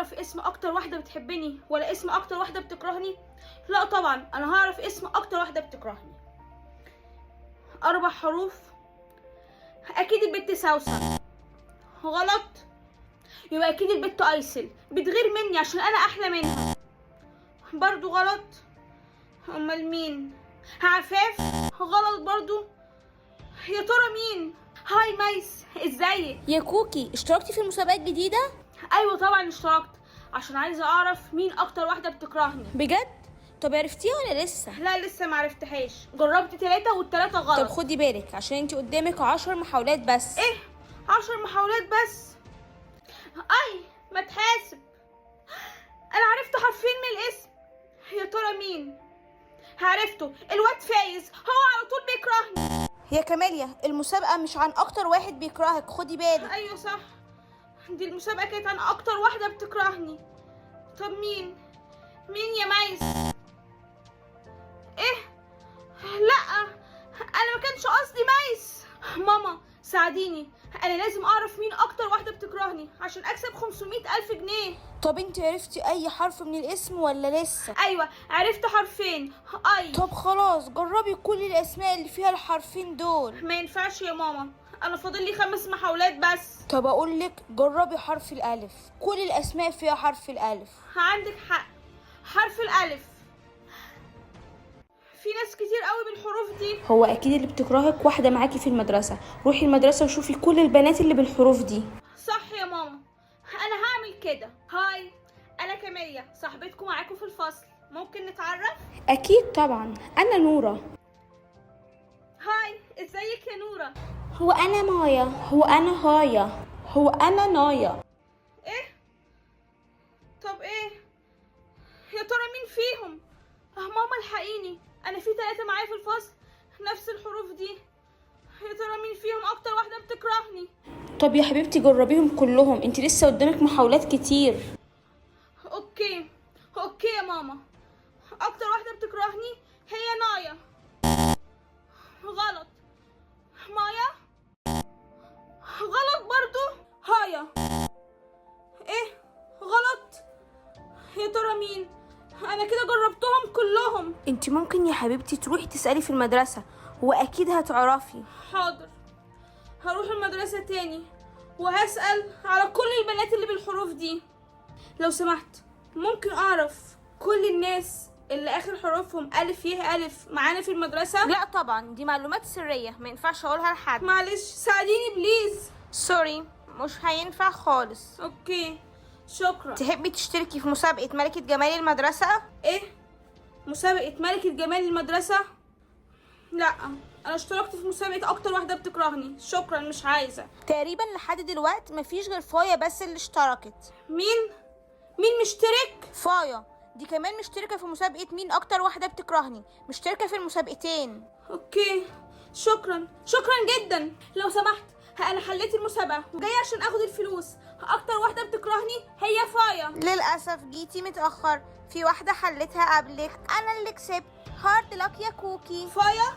هعرف اسم اكتر واحدة بتحبني ولا اسم اكتر واحدة بتكرهني؟ لا طبعا، انا هعرف اسم اكتر واحدة بتكرهني. 4 حروف، اكيد البت سوسن. غلط، يبقى اكيد البت ايسل بتغير مني عشان انا احلى منها. برضو غلط. امال مين؟ عفاف. غلط برضو. يا ترى مين؟ hi ميس، ازيك يا كوكي؟ اشتركتي في المسابقة الجديدة؟ ايوه طبعا اشتركت، عشان عايزه اعرف مين اكتر واحدة بتكرهني. بجد؟ طب عرفتيها ولا لسه؟ لا لسه معرفتهاش، جربت 3 وال3 غلط. طب خدي بالك عشان انتي قدامك 10 محاولات بس. ايه 10 محاولات بس؟ اي ما تحاسب، انا عرفت حرفين من الاسم. يا ترى مين؟ عرفته، الواد فايز، هو على طول بيكرهني. يا كماليا المسابقة مش عن اكتر واحد بيكرهك، خدي بالك. ايوه صح، دي المسابقة كانت عن اكتر واحدة بتكرهني. طب مين؟ مين يا ميس؟ ايه؟ لا انا ما كانش قصدي ميس. ماما ساعديني، انا لازم اعرف مين اكتر واحدة بتكرهني عشان اكسب 500,000 جنيه. طب انت عرفتي اي حرف من الاسم ولا لسه؟ ايوه عرفت حرفين. اي. طب خلاص جربي كل الاسماء اللي فيها الحرفين دول. ما ينفعش يا ماما، انا فاضل لي 5 محاولات بس. طب اقول لك جربي حرف الالف، كل الاسماء فيها حرف الالف. عندك حق، حرف الالف. في ناس كتير قوي بالحروف دي. هو اكيد اللي بتكرهك واحدة معاكي في المدرسة، روحي المدرسة وشوفي كل البنات اللي بالحروف دي. صح يا ماما، انا هعمل كده. هاي، انا كاميليا صاحبتكم معاكم في الفصل، ممكن نتعرف؟ اكيد طبعا، انا نوره. hi، ازيك يا نوره؟ هو انا مايا. هو انا هايا. هو انا نايا. ايه؟ طب ايه؟ يا ترى مين فيهم؟ ماما الحقيني، انا في 3 معايا في الفصل نفس الحروف دي، يا ترى مين فيهم اكتر واحدة بتكرهني؟ طب يا حبيبتي جربيهم كلهم، انت لسه قدامك محاولات كتير. okay okay يا ماما، اكتر واحدة بتكرهني هي نايا. غلط. مايا. غلط برضو. هايا. ايه؟ غلط. يا ترى مين؟ انا كده جربتهم كلهم. انت ممكن يا حبيبتي تروحي تسألي في المدرسة واكيد هتعرفي. حاضر، هروح المدرسة تاني وهسأل على كل البنات اللي بالحروف دي. لو سمحت ممكن اعرف كل الناس اللي اخر حروفهم الف يه الف معانا في المدرسة؟ لا طبعا، دي معلومات سرية ما ينفعش اقولها لحد. معلش ساعديني please. sorry مش هينفع خالص. okay شكرا. تحبي تشتركي في مسابقة ملكة جمال المدرسة؟ ايه؟ مسابقة ملكة جمال المدرسة؟ لا انا اشتركت في مسابقة اكتر واحدة بتكرهني، شكرا مش عايزة. تقريبا لحد دلوقتي مفيش غير فايا بس اللي اشتركت. مين؟ مين مشترك؟ فايا دي كمان مشتركة في مسابقة مين اكتر واحدة بتكرهني، مشتركة في المسابقتين. okay شكرا، شكرا جدا. لو سمحت انا حليت المسابقة وجاية عشان اخد الفلوس. اكتر واحدة بتكرهني هي فايا. للأسف جيتي متأخر، في واحدة حلتها قبلك، انا اللي كسبت. hard luck يا كوكي. فايا؟